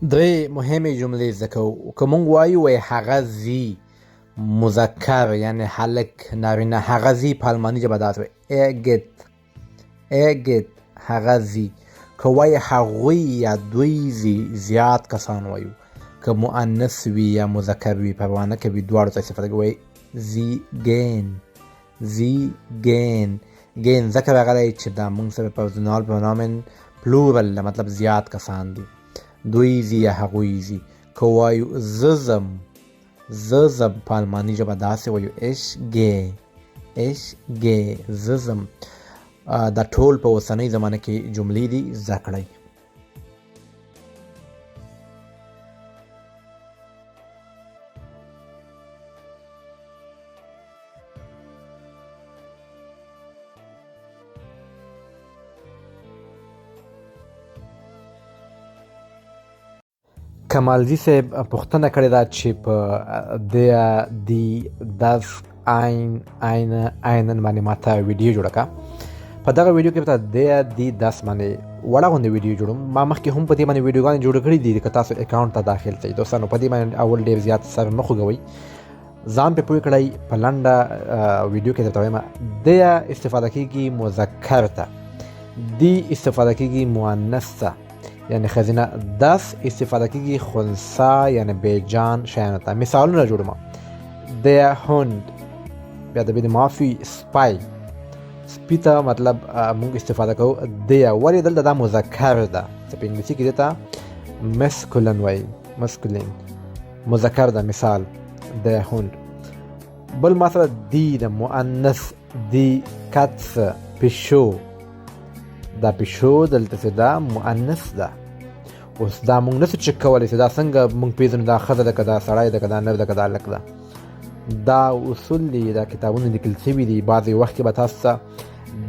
درې مهمې جملې زده کوو. که مونږ وایو وایي هغه ځي، مذکر یعنی هلک، نارینه، هغه ځي په الماني ژبه داسې وایي er geht، er geht، هغه ځي. که وایي هغوی یا دوی ځي، زیات کسان وایو، که مؤنث وي یا مذکر وي پروا نه کوي، دواړو ته استفاده کوي، وایي sie gehen، sie gehen. gehen ځکه راغلی چې دا مونږ سره Personalpronomen Plural ده، مطلب زیات کسان دي، دوی ځي یا هغوی ځي. که وایو زه ځم، زه ځم په الماني ژبه داسې وایو ich gehe، ich gehe، زه ځم. دا ټول په اوسنۍ زمانه کې جملې دي، زده کړئ. کمالزي صاحب پوښتنه کړې ده چې په der، die، das، ein، eine، einen باندې ماته ویډیو جوړه کړه. په دغه ویډیو کې به der، die، das باندې وړه غوندې ویډیو جوړوم. ما مخکې هم په دې باندې ویډیوګانې جوړې کړې دي، که تاسو اکاونټ ته داخل شئ دوستانو په دې باندې اول ډېر زیات سر مه خوږوئ، ځان پرې پوه کړئ. په لنډه ویډیو کې درته وایم، der استفاده کېږي مذکر ته، die استفاده کېږي مؤنث ته یعنی ښځینه، das استفاده کېږي خنثی یعنی بېجان شیانو ته. مثالونه جوړوم، der Hund، بیا د بې د معافي سپی، سپي ته مطلب موږ استفاده کوو der. ولې دلته دا مذکر ده؟ چې په انګلیسي کې دې ته maskulin وایي، maskulin مذکر ده. مثال der Hund. بل ما سره die د مؤنث، die Katze پیشو، دا پیشو دلته چې دا مؤنث ده. اوس دا موږ نسو چک کولی چې دا څنګه موږ پېژنو دا ښځه ده که دا سړی ده که دا نر ده که دا هلک ده. دا اصول دي، دا کتابونه لیکل شوي دي. بعضې وخت کې به تاسو ته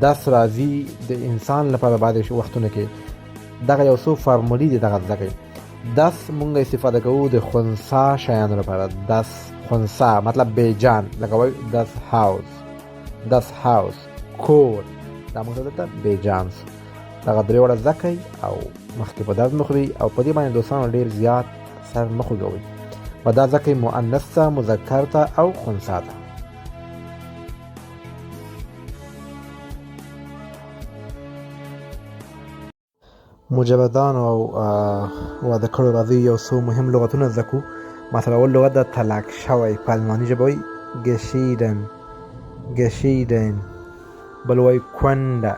داس راځي د انسان لپاره، بعضې وختونه کې دغه یو څو فارمولې دي، دغه زده کړئ. das مونږ استفاده کوو د خنثی شیانو لپاره. das خنثی مطلب بېجان، لکه وایو das Haus، das Haus کور، دا مونږ ته دلته بېجان سو. دغه درې واړه زده کړئ او مخکې په درد مه خوري او په دې باندې دوستانو ډېر زیات سر مه خوږوئ. په دا زده کړئ مؤنث ته، مذکر ته او خنثی ته. مجردانو او واده کړو راځئ یو څو مهم لغتونه زده کړو. مثلا اول لغت د طلاق شوی په الماني ژبه وایي geschieden، geschieden. بل وایي کونډه،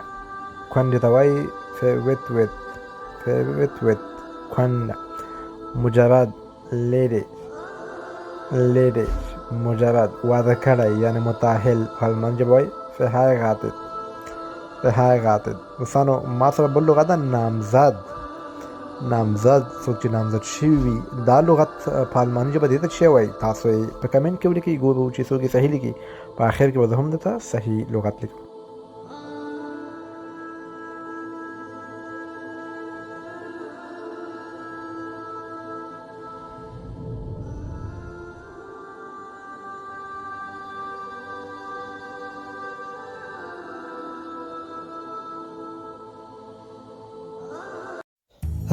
کونډې ته وایي verwitwet، verwitwet کونډه. مجرد ledig، ledig مجرد. واده کړی یعنی متاهل په الماني ژبه وایي verheiratet، verheiratet. دوستانو ما سره بل لغت ده نامزد، نامزد څوک چې نامزد شوي وي دا لغت په الماني ژبه دې ته څه وایي؟ تاسو یې په کمنټ کې ولیکئ، ګورو چې څوک یې صحیح لیکي. په اخر کې به زه هم درته صحیح لغت لیکم.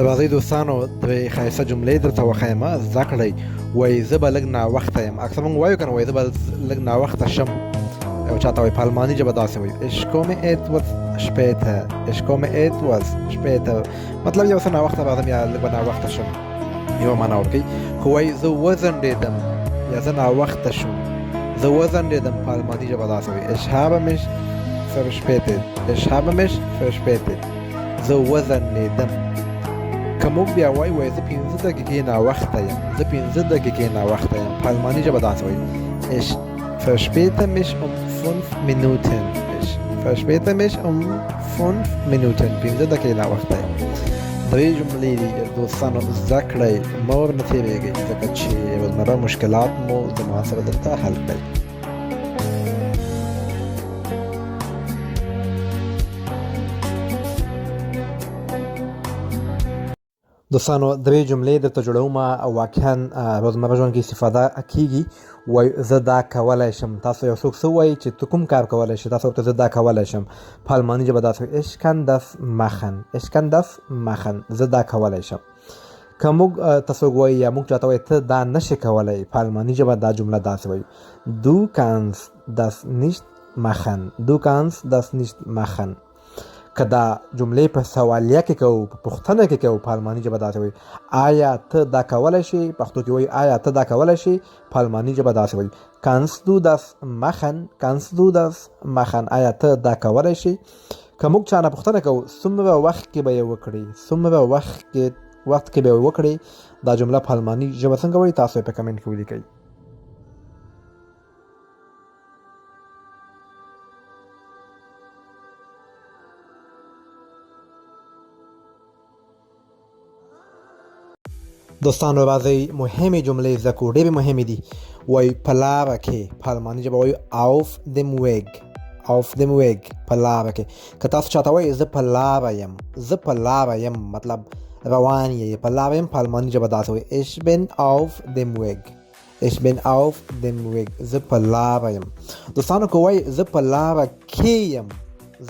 راځئ دوستانو درې ښایسته جملې درته وښایم، زده کړئ. وایي زه به لږ ناوخته یم. اکثر موږ وایو که نه، وایي زه به لږ ناوخته شم. یو چاته وایي په الماني ژبه داسې وایي ich komme etwas später، ich komme etwas später، مطلب یو څه ناوخته راځم یا لږ به ناوخته شم، یوه معنا ورکوي. خو وایي زه وځنډېدم یا زه ناوخته شوم، زه وځنډېدم په الماني ژبه داسې وایي ich habe mich verspätet، ich habe mich verspätet، زه وځنډېدم. که موږ بیا وایو وایي زه پنځه دقیقې ناوخته یم، زه پنځه دقیقې ناوخته یم، په الماني ژبه داسې وایي ich verspäte mich um 5 Minuten، ich verspäte mich um 5 Minuten، پنځه دقیقې ناوخته یم. درې جملې دي دوستانو زده کړئ، مه ورنه تېرېږئ، ځکه چې روزمره مشکلات مو زما سره درته حل کړئ. دوستانو درې جملې درته جوړوم او واقعا روزمره ژوند کې استفاده کیږي. وایي زه دا کولی شم. تاسو یو څوک څه وایي چې ته کوم کار کولی شې، تاسو ورته زه دا کولی شم. په الماني ژبه داسې وایي ich kann das machen، ich kann das machen، زه دا کولی شم. که موږ ته څوک وایي یا موږ چاته وایي ته دا نشې کولی، په الماني ژبه دا جمله داسې وایو: Du kannst das nicht machen. Du kannst das nicht machen. که دا جملې په سوالیه کې کوو، په پوښتنه کې کوو، په الماني ژبه داسې وایو: آیا ته دا کولی شې؟ پښتو کې وایو آیا ته دا کولی شې، په الماني ژبه داسې وایو: Kannst du das machen؟ Kannst du das machen؟ آیا ته دا کولی شې؟ که موږ چا نه پوښتنه کوو څومره وخت کې به یې وکړي، څومره وخت کې به یې وکړي، دا جمله په الماني ژبه څنګه وایي؟ تاسو یې په کمنټ کې ولیکئ. دوستانو راځئ مهمې جملې زده کړو، ډېرې مهمې دي. وایي په لاره کې، په الماني ژبه وایو auf dem Weg. auf dem Weg، په لاره کې. که تاسو چاته وایئ زه په لاره یم، زه په لاره یم، مطلب روان یې، په لاره یم، په الماني ژبه داسې وایي: ich bin auf dem Weg. Ich bin auf dem Weg، زه په لاره یم. دوستانو که وایي زه په لاره کې یم،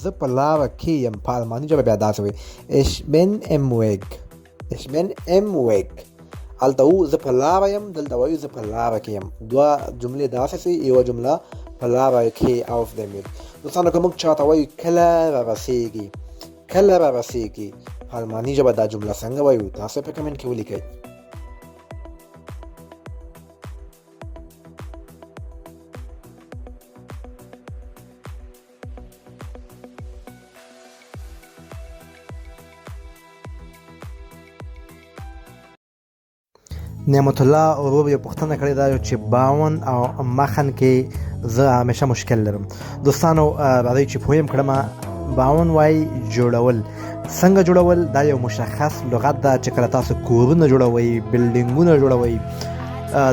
زه په لاره کې یم، په الماني ژبه بیا داسې وایي: ich bin im Weg. Ich bin im Weg. هلته وو زه په لاره یم، دلته وایو زه په لاره کې یم. دوه جملې داسې سي، یوه جمله په لاره کې auf dem Weg. دوستانو که موږ چاته وایو کله رارسېږي، کله رارسېږي، په الماني ژبه دا جمله څنګه وایو؟ تاسو په کمنټ کې ولیکئ. نعمت الله ورور یو پوښتنه کړې ده چې bauen او machen کې زه همیشه مشکل لرم. دوستانو راځئ چې پوه یم کړم. bauen وایي جوړول. څنګه جوړول؟ دا یو مشخص لغت ده چې کله تاسو کورونه جوړوئ، بلډینګونه جوړوئ،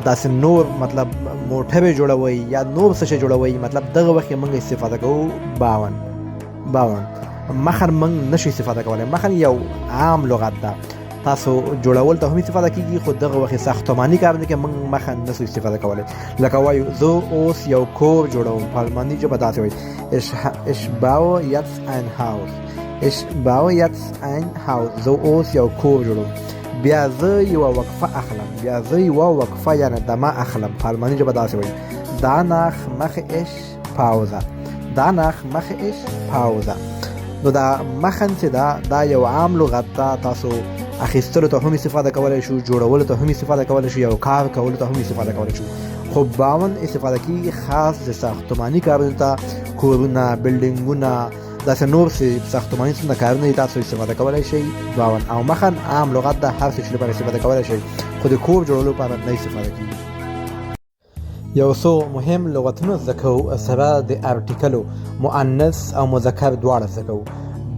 داسې نور مطلب موټرې جوړوئ یا نور څه شی جوړوئ، مطلب دغه وخت کې موږ استفاده کوو bauen. bauen machen موږ نشو استفاده کولی. machen یو عام لغت ده، تاسو جوړول ته هم استفاده کیږي، خو دغه وخت ساختماني کار دی کې موږ machen نشو استفاده کولی. لکه وایو زه اوس یو کور جوړوم، په الماني ژبه داسې وایي: ich baue jetzt ein Haus. Ich baue jetzt ein Haus. زه اوس یو کور جوړوم. بیا زه یوه وقفه اخلم، بیا زه یوه وقفه یعنې دمه اخلم، په الماني ژبه داسې وایي: danach mache ich Pause. danach mache ich Pause. نو دا machen چې ده دا یو عام لغت ده، تاسو اخیستلو ته هم استفاده کولی شو، جوړولو ته هم استفاده کولی شو، یو کار کولو ته هم استفاده کولی شو. خو bauen استفاده کیږي خاص د ساختماني کارونو ته، کورونه، بلډینګونه، داسې نور څه ساختماني څومره کارونه دي تاسو استفاده کولی شئ bauen. او machen عام لغت ده، هر څه لپاره استفاده کولی شئ، خو د کور جوړولو لپاره نه استفاده کیږي. یو څو مهم لغتونه زده کوو سره د ارټیکلو، مؤنث او مذکر دواړه زده کوو.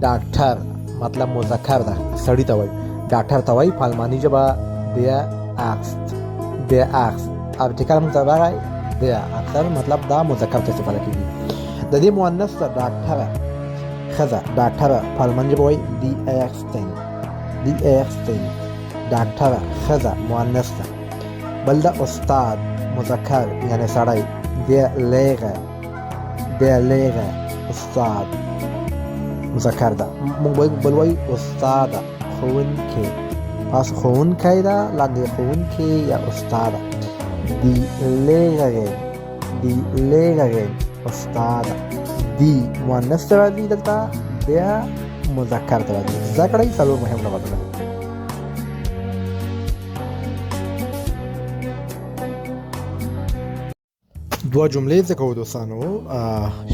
ډاکټر مطلب مذکر ده، سړي ته وایي، ډاکټر ته وایي په الماني ژبه der Arzt. der Arzt. ارټیکل موږ ته راغی der، اکثر مطلب دا مذکر ته استفاده کیږي. د دې مؤنث ده ډاکټره، ښځه ډاکټره په الماني ژبه وایي die Ärztin. die Ärztin. ډاکټره ښځه مؤنث ده. بل ده استاد مذکر یعنی سړی، der Lehrer. der Lehrer استاد مذکر ده. موږ بل وایو استاده ښوونکی، پاس ښوونکی ده، لاندې ښوونکی یا استاده. die Lehrerin. die Lehrerin استاده. die مؤنث ته راځي دلته، der مذکر ته راځي. زده کړئ څلور مهم لغتونه. دوه جملې زده کوو دوستانو.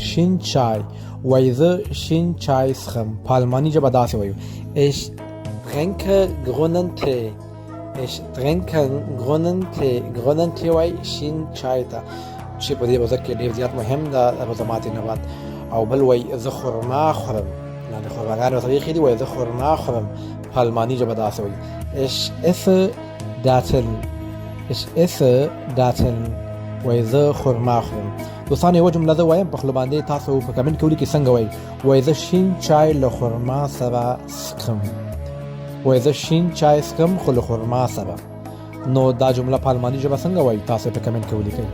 شین چای وایي زه شین چای څښم، په الماني ژبه داسې وایو: Ich trinke grünen Tee. Ich trinke grünen Tee. grünen Tee وایي شین چای ته، چې په دې روزه کې ډېر زیات مهم ده، روزه ماتې نه بعد. او بل وایي زه خرما خورم، لاندې خرماګانې ورته ویښې دي، وایي زه خرما خورم، په الماني ژبه داسې وایي: Ich esse Datteln. Ich esse Datteln. وایي زه خرما خورم. دوستانو یوه جمله زه وایم په خوله باندې، تاسو په کمنټ کې ولیکئ څنګه وایي. وایي زه شین چای له خرما سره څښم. وایي زه شین چای څښم خو له خرما سره. نو دا جمله په الماني ژبه څنګه وایي؟ تاسو په کمنټ کې ولیکئ.